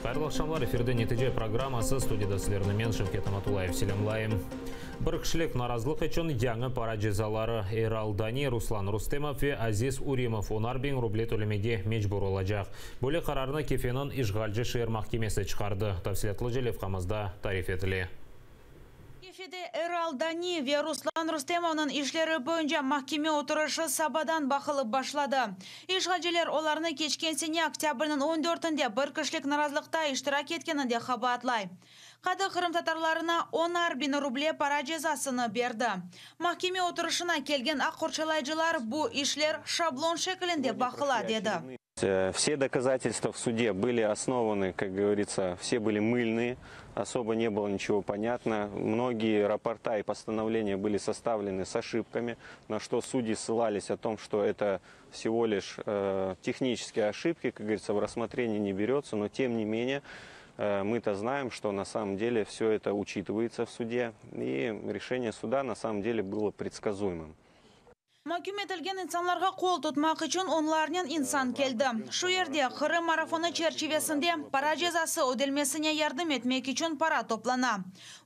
Hayırlı aqşamlar, efirde Netice programması, studiyada sizlerni men, Şevket Amatullayev, selâmlayım. Bir kişilik narazılıq içün yañı para cezaları, Eral Dani, Ruslan Rustemov ve Aziz Urimov onar biñ ruble tölemege mecbur olacaq. Böyle qararnı Kefeniñ işğalci şeer mahkemesi çıqardı. Tafsilâtlıca levhamızda tarif etile. Kefede Eral Dani ve Ruslan Rustemovnıñ işleri boyunca mahkeme oturışı sabadan baqılıp başladı. İşğalciler olarnı keçken sene oktâbrniñ on dörtünde bir kişilik narazılıqta iştirak etkeninde qabaatlay. Qadı qırımtatarlarına onar biñ ruble para cezasını berdi. Mahkeme oturışına kelgen aq qorçalayıcılar bu işler şablon şekilinde baqıla, dedi. Все доказательства в суде были основаны, как говорится, все были мыльные, особо не было ничего понятно. Многие рапорта и постановления были составлены с ошибками, на что судьи ссылались о том, что это всего лишь технические ошибки, как говорится, в рассмотрении не берется, но тем не менее мы-то знаем, что на самом деле все это учитывается в суде, и решение суда на самом деле было предсказуемым. Maküm etilgen insanlarğa qol tutmaq içün onlarnen insan keldi. Şu yerde Qırım marafonı çerçivesinde para cezası ödelmesine yardım etmek içün para toplana.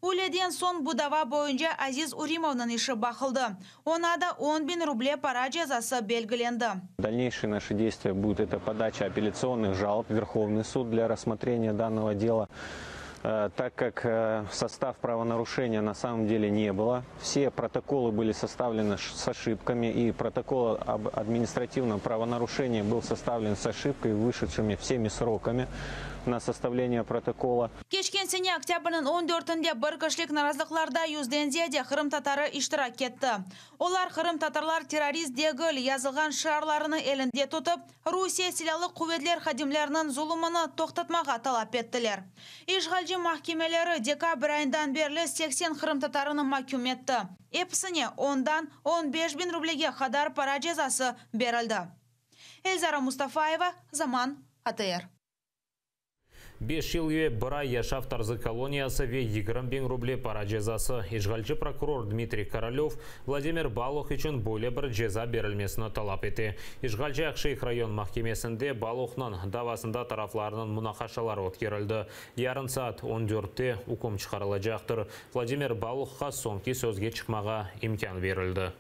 Üyleden soñ bu dava boyunca Aziz Urimovnıñ işi baqıldı. Oña da 10 biñ ruble para cezası belgilendi. Дальнейшие наши действия будут это подача апелляционных жалоб в Верховный суд для рассмотрения данного дела. Так как состав правонарушения на самом деле не было. Все протоколы были составлены с ошибками, и протокол об административном правонарушении был составлен с ошибкой, вышедшими всеми сроками на составление протокола. Keçken sene oktâbrniñ 14-ünde bir kişilik narazılıqlarda yüzden ziyade qırımtatarı iştirak etti. Olar qırımtatarlar terrorist degil yazılğan şiarlarını elinde tutıp, Rusiye Silâlı quvetler hadimleriniñ zulumını toqtatmağa talap ettiler. İşğalci mahkemeleri dekabr ayından berli 80 qırımtatarını maküm etti. Episine ondan 15 biñ rublege qadar para cezası berildi. Elzara Mustafayeva, Zaman, ATR. 5 yıl ve bir ay yaşav tarzı koloniyası ve 20 biñ ruble para cezası. İşğalci prokuror Dmitriy Korolev Vladimir Baluh içün böyle bir ceza berilmesini talap ete. İşğalci Aqşeyh rayon mahkemesinde Baluhnıñ davasında taraflarnıñ munaqaşaları ötkerildi. Yarın saat 14-te üküm çıqarılacaqtır. Vladimir Baluhqa soñki sözge çıqmağa imkân berildi.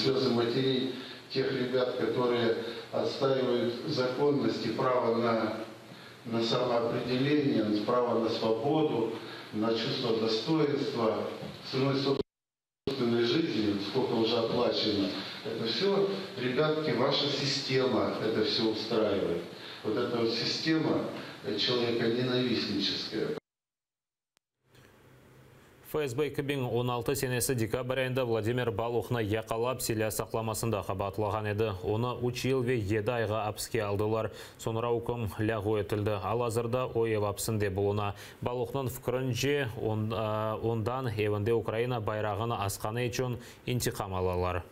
Слезы матерей тех ребят, которые отстаивают законность и право на самоопределение, право на свободу, на чувство достоинства, ценой собственной жизни, сколько уже оплачено. Это все, ребятки, ваша система это все устраивает. Вот эта вот система человеконенавистническая. FSB 2016 senesi dekabr ayında Vladimir Baluhnı yaqalap silâ saqlamasında qabaatlağan edi. Onı 3 yıl ve 7 ayğa apiske aldılar. Soñra üküm lâğu etildi. Al-azırda o ev apsinde buluna. Baluhnıñ fikirince ondan evinde Ukraina bayrağını asqanı içün intiqam alalar.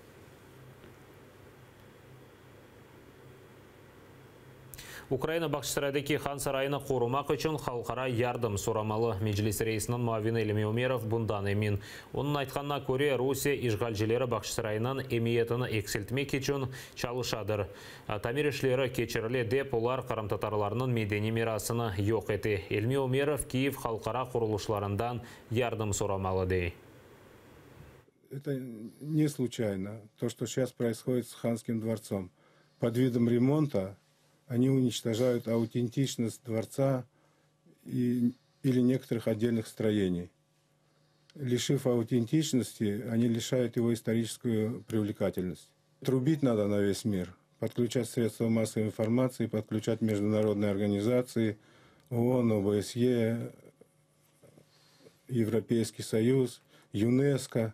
Ukraina Bağçasaraydaki Han sarayını qorumaq içün halqara yardım soramalı. Meclis reisiniñ muavini İlmi Ümerov bundan emin. Onıñ aytqanına köre, Rusiye işğalcileri Bağçasaraynıñ emiyetini eksiltmek içün çalışadır. Tamir işleri keçirile dep, olar qırımtatarlarnıñ medeniy mirasını yoq ete. İlmi Ümerov Kiyev halqara qurulışlarından yardım soramalı dey. Это не случайно. То, что сейчас происходит с Ханским дворцом. Под видом ремонта они уничтожают аутентичность дворца или некоторых отдельных строений. Лишив аутентичности, они лишают его историческую привлекательность. Трубить надо на весь мир, подключать средства массовой информации, подключать международные организации, ООН, ОБСЕ, Европейский Союз, ЮНЕСКО.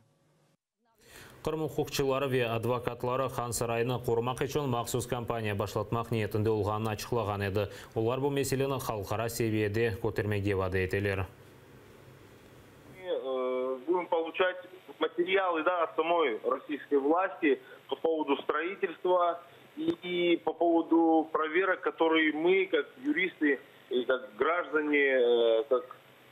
Qırım uquqçıları ve advokatları Han sarayını qorumaq içün mahsus kampaniya başlatmaq niyetinde olğanını açıqlağan edi. Olar bu meseleni halqara seviyede kötermege vade eteler. Будем получать материалы, да, от самой российской власти по поводу строительства и по поводу проверок, которые мы, как юристы и как граждане, как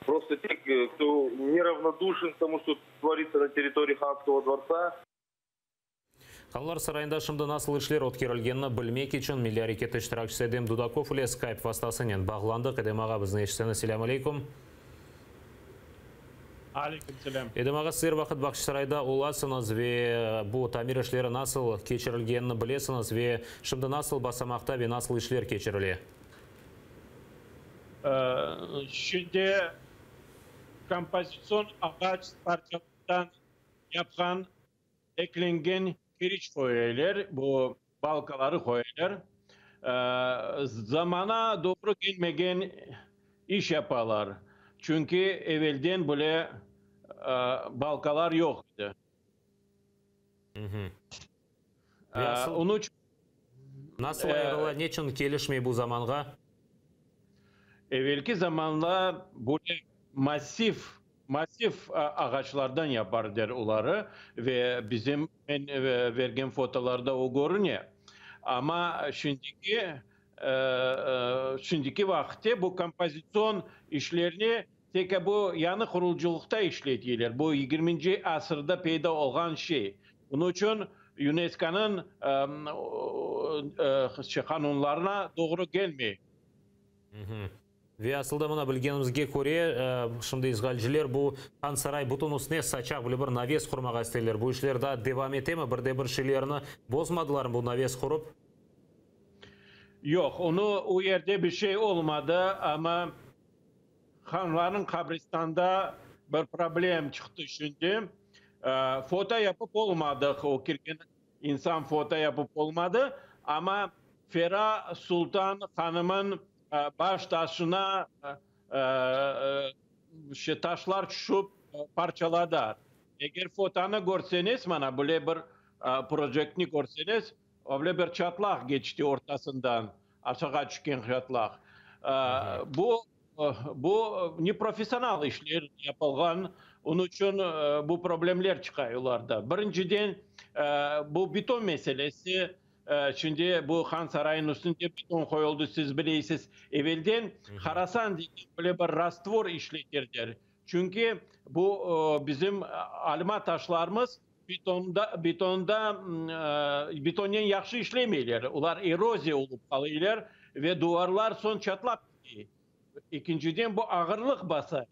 просто те, кто неравнодушен к тому, что творится на территории Ханского дворца. Hanlar sarayında şimdi nasıl işler ötkerilgenini bilmek içün Milliy areket iştirakçisi Edem Dudakov ile Skype vastasınen bağlandıq. Edem ağa, bizni eşitseñiz, selâm aleyküm. Aleyküm selâm. Edem ağa, siz er vaqıt Bağçasarayda olasıñız ve bu tamir işleri nasıl keçirilgenini bilesiñiz ve şimdi nasıl basamaqta ve nasıl işler keçirile? Şimdi kompozitsion ağaç parçalardan yapqan eklengen kiriç qoyaylar, bu balkaları qoyaylar. Zamana doğru kelmegen iş yapalar, çünki evelden bile balkalar yoq edi. Onıñ içün Nasıl ayırıla, neçün kelişmey bu zamanğa? Evelki zamanla böyle massiv, massiv ağaçlardan yapar der oları ve bizim men vergen fotolarda o körüne. Amma şimdiki, şimdiki vaqıtte bu kompozitsion işlerni tek bu yañı qurucılıqta işleteyler. Bu yigirminci asırda peyda olğan şey. Bunıñ içün YUNESKOnıñ qanunlarına doğru kelmey. Ve asılda mına bilgenimizge köre, şimdi işğalciler bu Hansaray bütün üstüne saçaq böyle bir naves qurmağa isteyler. Bu işler daa devam etemi? Bir de bir şeylerini bozmadılarmı bu naves qurıp? Yoq, onı o yerde bir şey olmadı, amma Hanlarnıñ qabristanda bir problem çıqtı şimdi. Foto yapıp olmadıq, o kirgen insan foto yapıp olmadı, amma Fera Sultan hanımın baş taşına taşlar tüşüp parçaladı. Eger fotonı körseñiz, mana böyle bir projektni körseñiz, öyle bir çatlaq keçti ortasından, aşağa tüşken çatlaq. Bu bu neprofessional işler yapılğan, onıñ içün bu problemler çıqa olarda. Birinciden, bu beton meselesi, şimdi bu Han sarayınıñ üstünde beton qoyuldı, siz bileysiz. Evelden harasan degen böyle bir rastvor işletirler. Çünki bu bizim alma taşlarımız betonda, betonda, betonnen yahşı işlemeyler, olar eroziya olıp qalıylar ve duvarlar soñ çatlap kete. Ekinciden, bu ağırlıq basa.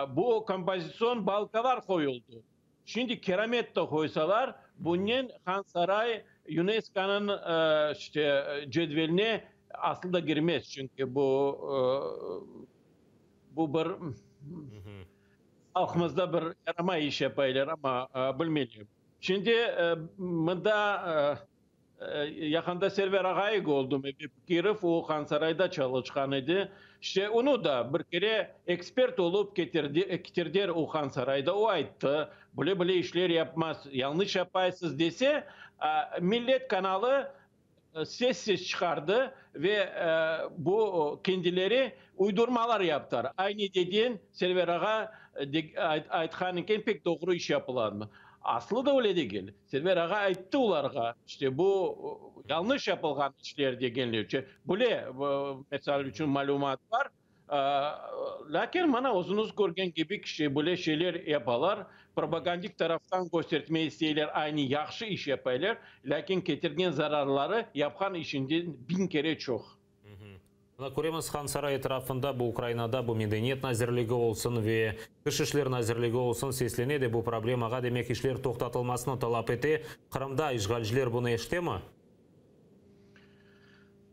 Bu kompozitsion balkalar qoyuldı. Şimdi keramet de qoysalar, bunnen Han saray YUNESKOnıñ işte cedveline aslı da girmez, çünki bu bu bir halqımızda bir yaramay iş yapaylar, amma bilmeyim. Şimdi mında yaqında Server ağay oldu, Bekirov, o Han sarayda çalışqan edi. İşte onı da bir kere ekspert olıp ketirdi, ketirdiler o Han sarayda. O ayttı, böyle böyle işler yapmaz, yanlış yapaysız dese, Millet kanalı sessiz çıqardı ve bu kendileri uydurmalar yaptılar. Aynı dediğin Server ağa aytqan eken, pek doğru iş yapılanmı. Aslı da öyle degil. Server ağa ayttı olarğa, işte bu yanlış yapılğan işler degenler. Böyle, misal içün, malümat bar. Lâkin mana özüñiz körgen kibi kişi böyle şeyler yapalar. Propagandik taraftan köstertme isteyler, aynı yahşı iş yapaylar. Lâkin ketirgen zararları yapqan işinden 1000 kere çoq. Mına köremiz, Han saray etrafında bu Ukrainada bu Medeniyet nazirligi olsun ve Tış işler nazirligi olsun seslene de bu problemağa, demek işler toqtatılmasını talap ete. Qırımda işğalciler bunı eşitemi?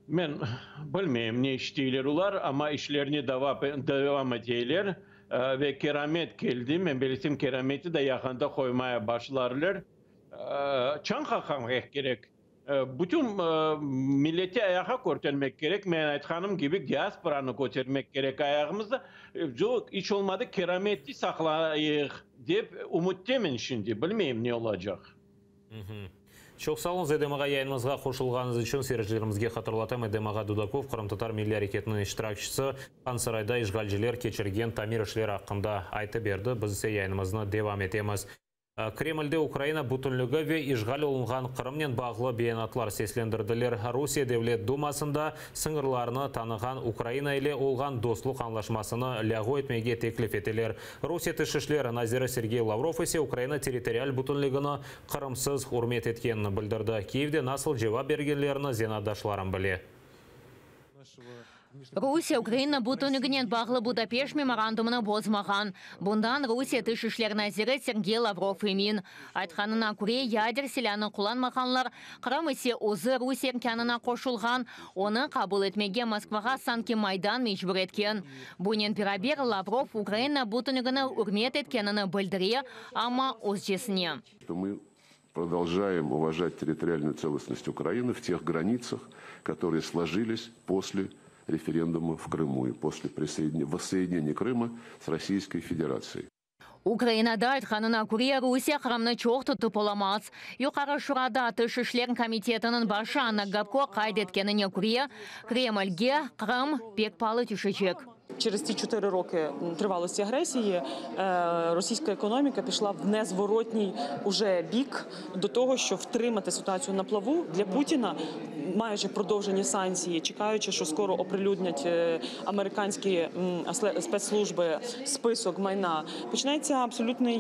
Men bilmeyim ne işteyler olar, amma işlerini devam eteyler ve keramet keldi. Men bilsem, kerameti de yaqında qoymaya başlarlar. Çañ qaqmaq kerek. Bütün milleti ayağa kötermek kerek. Men aytqanım kibi, diasporanı kötermek kerek ayağımızda. İç olmadı kerameti saqlayıq dep ümüttemen şimdi. Bilmeyim ne olacaq. Çoq sağ oluñız, Edem ağa, yayınımızğa qoşulğanıñız içün. Seyircilerimizge hatırlatam, Edem ağa Dudakov, Qırımtatar Milliy areketiniñ iştirakçisi, Hansarayda işğalciler keçirgen tamir işleri aqqında aytıp berdi. Biz ise yayınımıznı devam etemiz. Kremlde Ukraina bütünligi ve işğal olunğan Qırımnen bağlı beyanatlar seslendirdiler. Rusiye Devlet Dumasında sıñırlarını tanığan Ukraina ile olğan dostluq añlaşmasını lâğu etmege teklif eteler. Rusiye Tış işler naziri Sergey Lavrov ise Ukraina territorial bütünligini Qırımsız ürmet etkenini bildirdi. Kiyevde nasıl cevap bergenlerini zenaatdaşlarım bile. Rusiye Ukraina bütünliginen bağlı Budapeşt memorandumını bozmağan. Bundan Rusiye Tış işler naziri Sergey Lavrov emin. Aytqanına köre, yader silânı qullanmağanlar, Qırım ise özü Rusiye erkânına qoşulğan, onı qabul etmege Moskvağa sanki Maydan mecbur etken. Bunen beraber, Lavrov Ukraina bütünligini ürmet etkenini bildire, amma özcesine. Продолжаем уважать территориальную целостность Украины в тех границах, которые сложились после референдума в Крыму и после воссоединения Крыма с Российской Федерацией. Ukrainada aytqanına köre, Rusiye Qırımnı çoq tutıp olamaz. Yuqarı Şurada Tış işler komitetiniñ başı Anna Gopko qayd etkenine köre, Kremlge Qırım pek paalı tüşecek. Через ці чотири роки тривалості агресії російська економіка пішла в незворотній уже бік до того, що втримати ситуацію на плаву для Путіна, маючи продовжені санкції, чекаючи, що скоро оприлюднять американські спецслужби список майна, почнеться абсолютний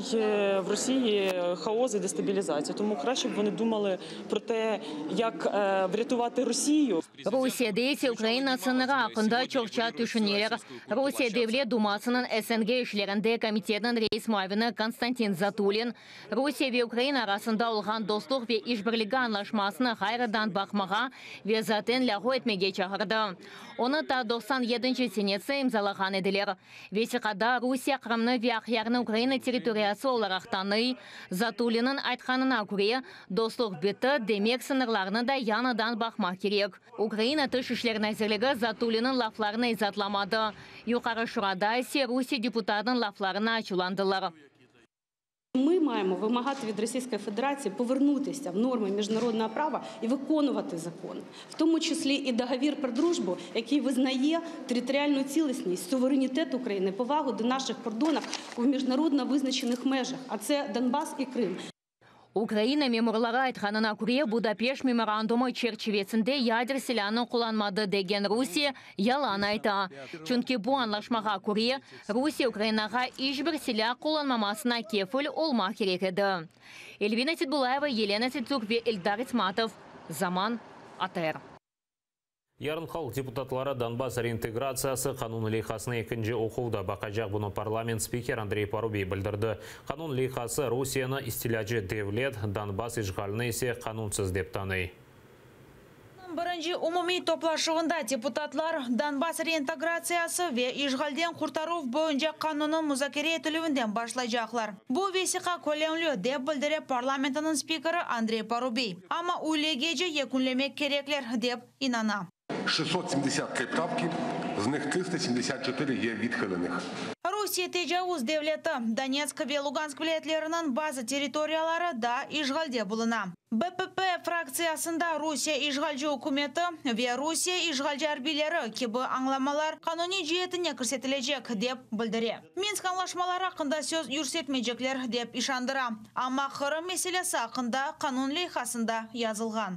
в Росії хаос і дестабілізація. Тому краще б вони думали про те, як врятувати Росію. Rusiyede ise Ukraina sıñırı aqqında çoqça tüşüneler. Rusiye Devlet Dumasınıñ SNG işlerinde komitetiniñ reis muavini Konstantin Zatulin, Rusiye ve Ukraina arasında olğan dostluq ve işbirligi añlaşmasını ğayrıdan baqmağa ve zaten lâğu etmege çağırdı. Onı ta 97-nci senesi imzalağan ediler. Vesiqada Rusiye Qırımnı ve Aqyarnı Ukraina territoriyası olaraq tanıy. Zatulinniñ aytqanına köre, dostluq bitti, demek sıñırlarnı da yañıdan baqmaq kerek. Ukraina Tış işler nazirligi Zatulinniñ laflarını izaatlamadı. Yuqarı Şurada ise Rusiye deputatınıñ laflarına açuvlandılar. Ми маємо вимагати від Російської Федерації повернутися в норми міжнародного права і виконувати закони, в тому числі і договір про дружбу, який визнає територіальну цілісність, суверенітет України, повагу до наших кордонів у міжнародно визначених межах, а це Донбас і Крим. Ukraina memurları aytqanına köre, Budapeşt memorandumı çerçivesinde yader silânı qullanmadı degen Rusiye yalan ayta. Çünki bu añlaşmağa köre, Rusiye Ukrainağa iç bir silâ qullanmamasına kefil olmaq kerek edi. Elvina Seitbullayeva, Yelena Sitsük ve Eldar İsmatov, Zaman, ATR. Yarın halq deputatları Donbass reintegratsiyası qanun leyhasını ekinci oquvda baqacaq. Bunı parlament spikeri Andrey Parubiy bildirdi. Qanun leyhası Rusiyeni istilâcı devlet, Donbass işğalini ise qanunsız dep tanıy. Birinci umumiy toplaşuvında deputatlar Donbass reintegratsiyası ve işğalden qurtaruv boyunca qanunnıñ muzakere etilüvinden başlaycaqlar. Bu vesiqa kölemli, dep bildire parlamentiniñ spikeri Andrey Parubiy. Amma üylegece yekünlemek kerekler, dep inana. 673 правки, з них 374 є відхилених. Rusiye tecavuz devleti, Donetsk ve Lugansk vilâyetleriniñ bazı territoriyaları daa işğalde buluna. BPP fraktsiyasında Rusiye işğalci ükümeti ve Rusiye işğalci arbiyleri kibi añlamalar qanuniy ceetine kirsetilecek, dep bildire. Minsk añlaşmaları aqqında söz yürsetmeycekler, dep işandıra. Amma Qırım meselesi aqqında qanun leyhasında yazılğan.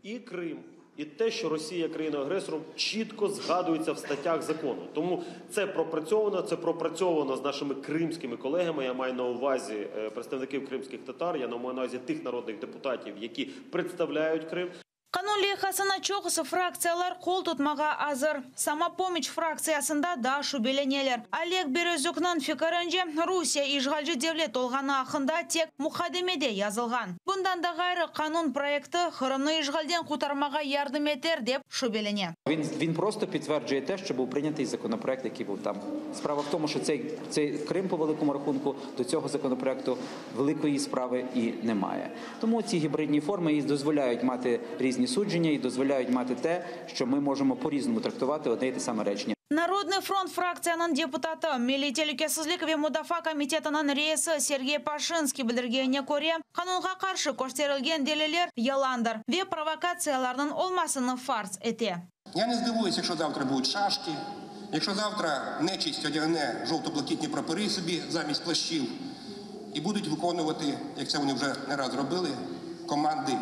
И Крым, и те, що Росія є країною-агресором, чітко згадується в статтях закону. Тому це пропрацьовано, це пропрацьовано з нашими кримськими колегами. Я маю на увазі представників кримських татар, я маю на увазі тих народних депутатів, які представляють Крим. Qanun leyhasına çoqusı fraktsiyalar qol tutmağa azır. Samopomiç fraktsiyasında daa şübeleneler. Oleg Berezükniñ fikirince, Rusiye işğalci devlet olğanı aqqında tek muqaddemede yazılğan. Bundan da ğayrı, qanun proyekti Qırımnı işğalden qurtarmağa yardım eter, dep şübelene. Він, він просто підтверджує те, що був прийнятий законопроект, який був там. Справа в тому, що цей, цей Крим, по великому рахунку, до цього законопроекту великої справи і немає. Тому ці гібридні форми і дозволяють мати різні судження, і дозволяють мати те, що ми можемо по-різному трактувати одне і те саме речення. Narodnıy front fraktsiyanıñ deputatı, Milliy telükesizlik ve mudafaa komitetiniñ reisi Sergey Paşinskiy bildirgenine köre, qanunğa qarşı kösterilgen deliller yalandır ve provokatsiyalarnıñ olmasını farz ete. Я не здивуюсь, якщо завтра будуть шашки, якщо завтра нечисть одягне жовто-блакитні прапори собі замість плащів. І будуть виконувати, як це вони вже не раз робили, команди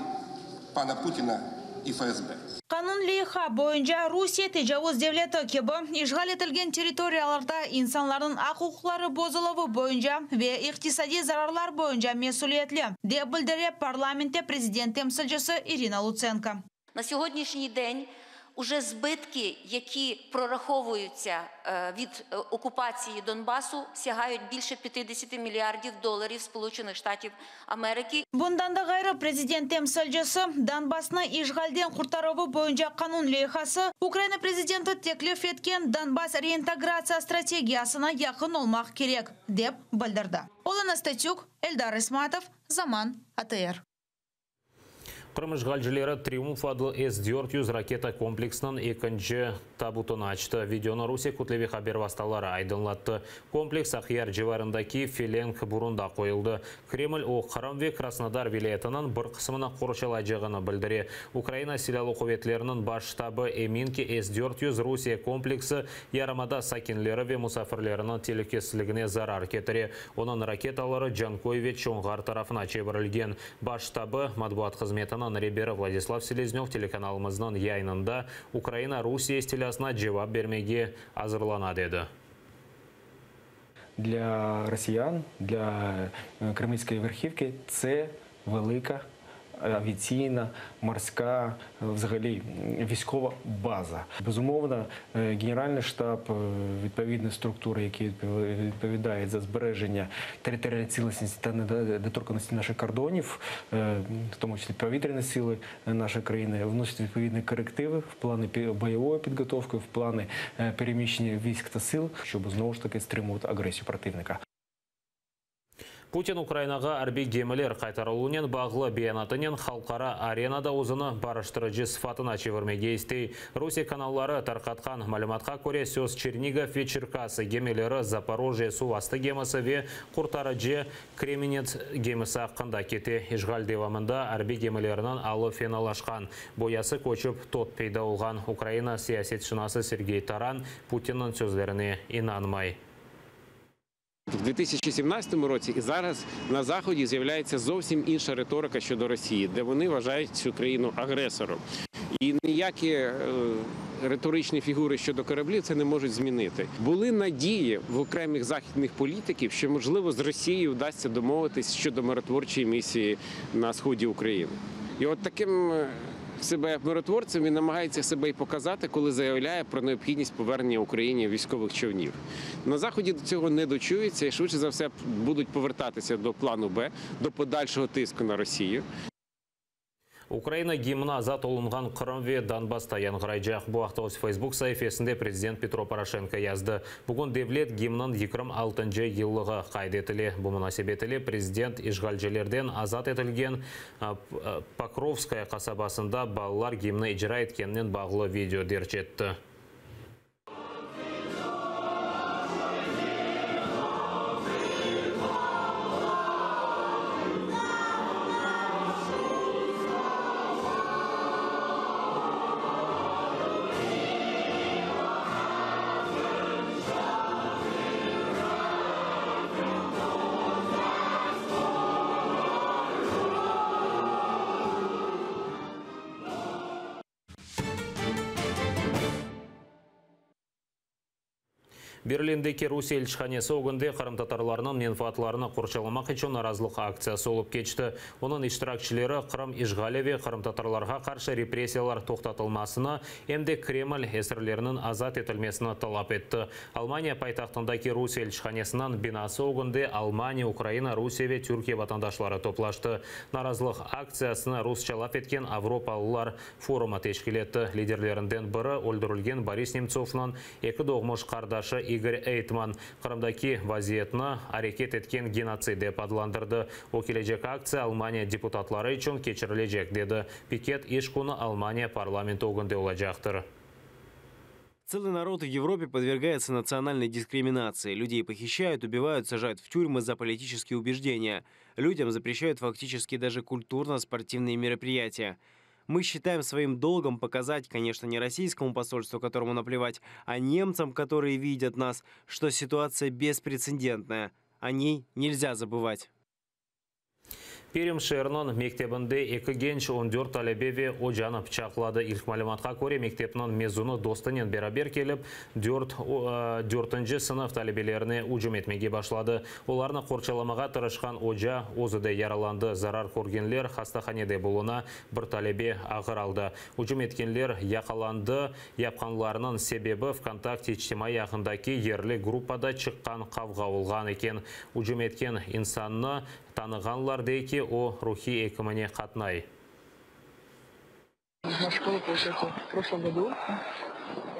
пана Путіна і ФСБ. Qanun leyha boyunca Rusiye tecavuz devleti kibi işğal etilgen territoriyalarda insanlarnıñ aq-uquqları bozuluvı boyunca ve iqtisadiy zararlar boyunca mesüliyetli, dep bildire parlamentte prezident temsilcisi İrina Lutsenko. На сьогоднішній день уже збитки, які прораховуються від окупації Донбасу, сягають більше 50 мільярдів доларів Сполучених Штатів Америки. Bundan da ğayrı, prezident temsilcisi, Donbassnı işğalden qurtaruvı boyunca qanun leyhası Ukraina prezidenti teklif etken Donbass reintegratsiya strategiyasına yaqın olmaq kerek, dep bildirdi. Olena Statük, Eldar İsmatov, Zaman, ATR. Qırım işğalcileri Triumf adlı S-400 raketa kompleksiniñ ekinci tabutını açtı. Videonı Rusiye kütleviy haber vastaları aydınlattı. Kompleks Aqyar civarındaki Felenk burunda qoyuldı. Kreml o Qırım ve Krasnodar vilâyetiniñ bir qısmını qorçalaycağını bildire. Ukraina Silâlı quvetleriniñ Baş ştabı emin ki, S-400 Rusiye kompleksi yarımada sakinleri ve musafirleriniñ telükesizligine zarar ketire. Onıñ raketaları Canköy ve Çonğar tarafına çevirilgen. Baş ştabı matbuat hızmetiniñ reberi Vladislav Seleznöv telekanalımıznıñ yayınında Ukraina Rusiye istilâsına cevap bermege azırlana dedi. Для росіян, для кремлівської верхівки це велика авіаційна, морська, взагалі військова база. Безумовно, Генеральний штаб, відповідні структури, які відповідають за збереження територіальної цілісності та недоторканності наших кордонів, в тому числі повітряні сили нашої країни, вносять відповідні корективи в плани бойової підготовки, в плани переміщення військ та сил, щоб знову ж таки стримувати агресію противника. Putin Ukrainağa arbiy gemiler qaytarıluvınen bağlı beyanatınen halqara arenada özüni barıştırıcı sıfatına çevirmege istey. Rusiye kanalları tarqatqan malümatqa köre, söz Çernigov ve Çerkası gemileri, Zaporojye suv astı gemisi ve qurtarıcı Kremenets gemisi aqqında kete. İşğal devamında arbiy gemilerniñ alı fenalaşqan, boyası köçip, tot peyda olğan. Ukraina siyasetşınası Sergey Taran Putinniñ sözlerine inanmay. В 2017 році і зараз на Заході з'являється зовсім інша риторика щодо Росії, де вони вважають цю країну агресором. І ніякі риторичні фігури щодо кораблів це не можуть змінити. Були надії в окремих західних політиків, що, можливо, з Росією вдасться домовитись щодо миротворчої місії на сході України. І от таким себе миротворцем він намагається себе і показати, коли заявляє про необхідність повернення Україні військових човнів. На Заході до цього не дочуються і, швидше за все, будуть повертатися до плану Б, до подальшого тиску на Росію. Ukraina gimni azat olunğan Qırım ve Donbassta yañğıraycaq. Bu aqta öz Facebook saifesinde prezident Petro Poroşenko yazdı. Bugün devlet gimniniñ 26 yıllığı qayd etile. Bu munasebet ile prezident işğalcilerden azat etilgen Pokrovskoye qasabasında balalar gimni icra etkeninen bağlı video derc etti. Berlindeki Rusiye elçihanesi ögünde qırımtatarlarnıñ menfaatlarını qorçalamaq içün narazılıq aktsiyası olıp keçti. Onıñ iştirakçileri Qırım işğali ve qırımtatarlarğa qarşı repressiyalar toqtatılmasını, em de Kreml esirleriniñ azat etilmesini talap etti. Almaniya paytahtındaki Rusiye elçihanesiniñ binası ögünde Almaniya, Ukraina, Rusiye ve Türkiye vatandaşları toplaştı. Narazılıq aktsiyasını rusça laf etken avropalılar forumı teşkil etti. Liderlerinden biri öldürilgen Boris Nemtsovnıñ eki doğmuş qardaşı İgor Eytman Qırımdaki vaziyetni areket etken genotsid dep adlandırdı. O, kelecek aktsiya Almaniya deputatları içün keçirilecek, dedi. Piket iş künü Almaniya parlamenti ögünde olacaqtır. Целый народ в Европе подвергается национальной дискриминации. Людей похищают, убивают, сажают в тюрьмы за политические убеждения. Людям запрещают фактически даже культурно-спортивные мероприятия. Мы считаем своим долгом показать, конечно, не российскому посольству, которому наплевать, а немцам, которые видят нас, что ситуация беспрецедентная. О ней нельзя забывать. Perm şeeriniñ mektebinde eki genç on dört talebe ve ocanı pıçaqladı. İlk malümatqa köre, mektepniñ mezunı dostunen beraber kelip, dört dörtünci sınıf talebelerine ücüm etmege başladı. Olarnı qorçalamağa tırışqan oca özü de yaralandı. Zarar körgenler hastahanede buluna, bir talebe ağır alda. Ücüm etkenler yaqalandı. Yapqanlarınıñ sebebi VKontakte içtimaiy ağındaki yerli gruppada çıqqan qavğa olğan eken. Ücüm etken insannı tanığanlar dey ki, o, ruhiy ekimine qatnay. В нашу школу, получается, в прошлом году.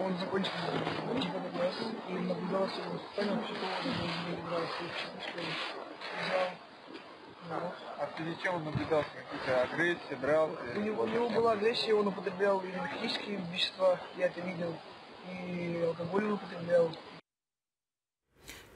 Он закончил 9 класс и наблюдался в специальном психологом, наблюдался в школе. Взял. А в связи с чем он наблюдался? Какие-то агрессии, дрался? У него была агрессия, он употреблял и наркотические вещества, я это видел, и алкоголь он употреблял.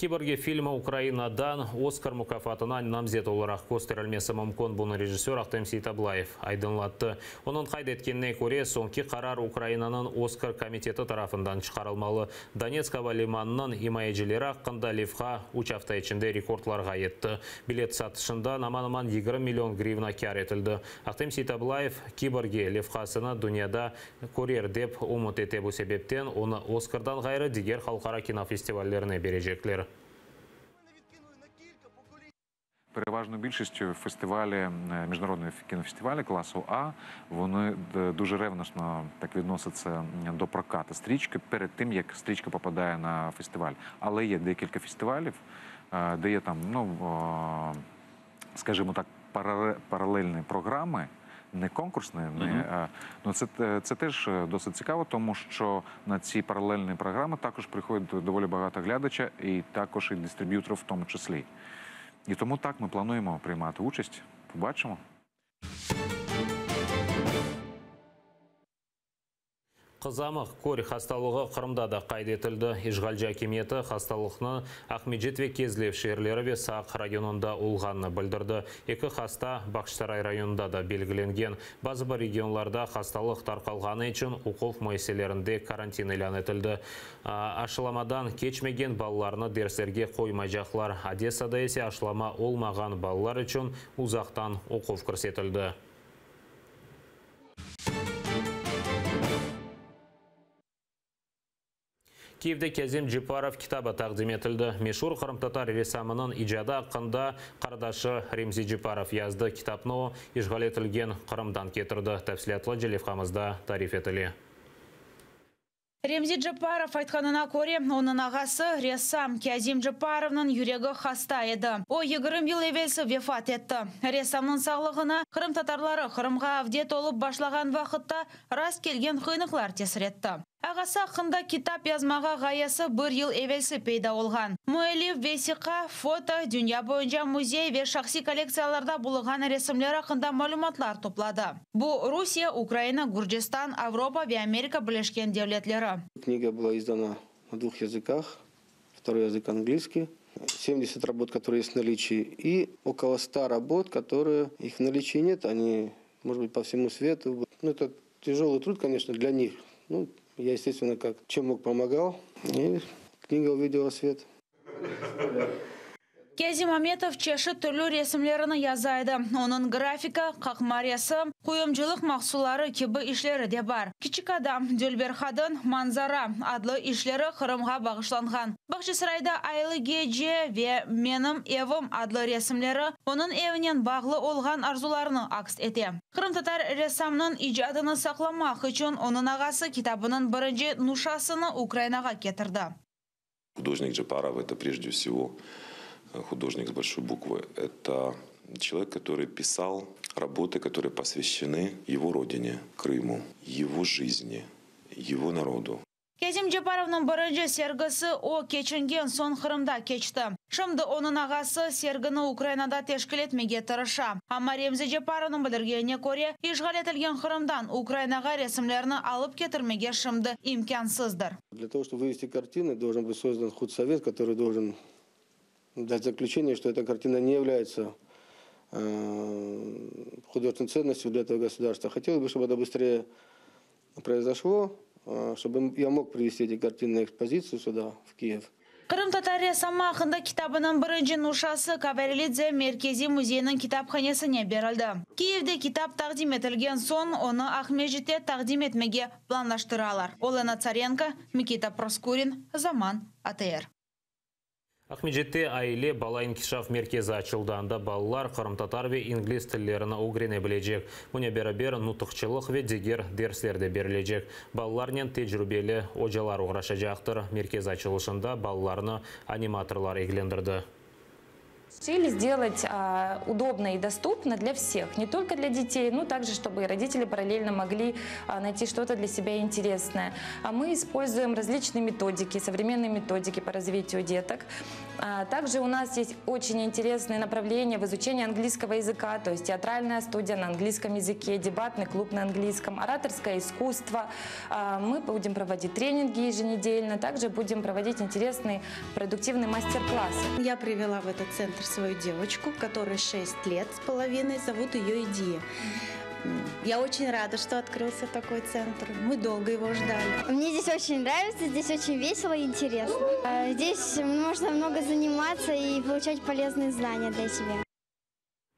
Киборги filmi Ukrainadan Oskar mukâfatına namzet olaraq kösterilmesi mümkün. Bunı rejissör Ahtem Seitablayev aydınlattı. Onıñ qayd etkenine köre, soñki qarar Ukrainanıñ Oskar komiteti tarafından çıqarılmalı. Donetsk ava limanınıñ imayecileri aqqında levha üç afta içinde rekordlarğa yetti. Bilet satışından aman-aman 20 million grivna kâr etildi. Ahtem Seitablayev Kiborgi levhasını dünyada körer dep ümüt ete, bu sebepten onı Oskardan ğayrı diger halqara kinofestivallerine berecekler. Переважною більшістю фестивалі, міжнародні кінофестивалі класу А, вони дуже ревносно так відносяться до прокату стрічки перед тим, як стрічка попадає на фестиваль. Але є декілька фестивалів, де є там, ну, скажімо так, паралельні програми, не конкурсні, не, ну, це теж досить цікаво, тому що на ці паралельні програми також приходить доволі багато глядача і також і дистриб'юторів в тому числі. І тому так, ми плануємо приймати участь. Побачимо. Qızamıq kör hastalığı Qırımda da qayd etildi. İşğalci akimiyeti hastalıqnı Aqmescit ve Kezlev şeerleri ve Saq rayonında olğanını bildirdi. Eki hasta Bağçasaray rayonında da belgilengen. Bazı bir regionlarda hastalıq tarqalğanı içün oquv müessiselerinde karantin ilân etildi. Aşılamadan keçmegen balalarnı derslerge qoymaycaqlar. Odessada ise aşılama olmağan balalar içün uzaqtan oquv kirsetildi. Kiyevde Kâzim Cepparov kitabı taqdim etildi. Meşur qırımtatar ressamınıñ icadı aqqında qardaşı Remzi Cepparov yazdı. Kitapnı o, işğal etilgen Qırımdan ketirdi. Tafsilâtlıca levhamızda tarif etile. Remzi Cepparov aytqanına köre, onıñ ağası, ressam Kâzim Cepparovnıñ yüregi hasta edi. O, 20 yıl evelsi vefat etti. Ressamnıñ sağlığına qırımtatarları Qırımğa avdet olıp başlağan vaqıtta rast kelgen qıyınlıqlar tesir etti. Ağası aqqında kitap yazmağa ğayesi bir yıl evelsi peyda olğan. Müellif vesiqa, foto, dünya boyunca müzey ve şahsiy kollektsiyalarda bulunğan resimler aqqında malümatlar topladı. Bu, Rusiye, Ukraina, Gürcistan, Avropa ve Amerika Birleşken Devletleri. Книга была издана на двух языках. Второй язык английский. 70 работ, которые есть в наличии, и около 100 работ, которые их в наличии нет, они, может быть, по всему свету. Ну, это тяжелый труд, конечно, для них. Ну, я, естественно, как чем мог, помогал. И книга увидела свет. Kâzim Ametov çeşit türlü resimlerini yaza edi. Onıñ grafika, qaqma resim, quyumcılıq mahsulları kibi işleri de bar. Kiçik adam, Dülber qadın, Manzara adlı işleri Qırımğa bağışlanğan. Bağçasarayda aylı gece ve Menim evim adlı resimleri onıñ evinen bağlı olğan arzularını aks ete. Qırımtatar ressamnıñ icadını saqlamaq içün onıñ ağası kitabınıñ birinci nushasını Ukrainağa ketirdi. Художник Джапаров – это прежде всего художник с большой буквы. Это человек, который писал работы, которые посвящены его родине, Крыму, его жизни, его народу. Kâzim Cepparovnıñ birinci sergisi o keçingen soñ Qırımda keçti. Şimdi onıñ ağası sergini Ukrainada teşkil etmege tırışa. Amma Remzi Cepparovnıñ bildirgenine köre, işğal etilgen Qırımdan Ukrainağa resimlerni alıp ketirmege şimdi imkânsızdır. Для того, чтобы вывести картины, должен быть создан худсовет, который должен дать заключение, что эта картина не является художественной ценностью для этого государства. Хотелось бы, чтобы это быстрее произошло, чтобы я мог привезти эти картины на экспозицию сюда, в Киев. Qırımtatar ressamı aqqında kitabınıñ birinci nuşası Kavarielidze Merkeziy müzeyiniñ kitaphanesine berildi. Kiyevde kitap taqdim etilgen soñ, onı Aqmescitte taqdim etmege planlaştıralar. Olena Tsarenko, Mikita Proskurin, Zaman, ATR. Aqmescitte Aile bala inkişaf merkezi açıldı, anda balalar qırımtatar ve ingliz tillerini ögrene bilecek. Bunen beraber, nutuqçılıq ve diger dersler de berilecek. Balalarnen tecrübeli ocalar oğraşacaqtır. Merkez açılışında balalarnı animatorlar eglendirdi. Решили сделать удобно и доступно для всех, не только для детей, но также, чтобы и родители параллельно могли найти что-то для себя интересное. А мы используем различные методики, современные методики по развитию деток. Также у нас есть очень интересные направления в изучении английского языка, то есть театральная студия на английском языке, дебатный клуб на английском, ораторское искусство. Мы будем проводить тренинги еженедельно, также будем проводить интересные продуктивные мастер-классы. Я привела в этот центр свою девочку, которой 6 лет с половиной, зовут ее Идия. Я очень рада, что открылся такой центр. Мы долго его ждали. Мне здесь очень нравится, здесь очень весело и интересно. Здесь можно много заниматься и получать полезные знания для себя.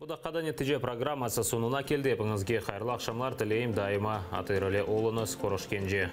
Bu daqqada netice programması soñuna keldi. Epiñizge hayırlı aqşamlar tileyim. Daima ATR ile oluñız. Körüşkence.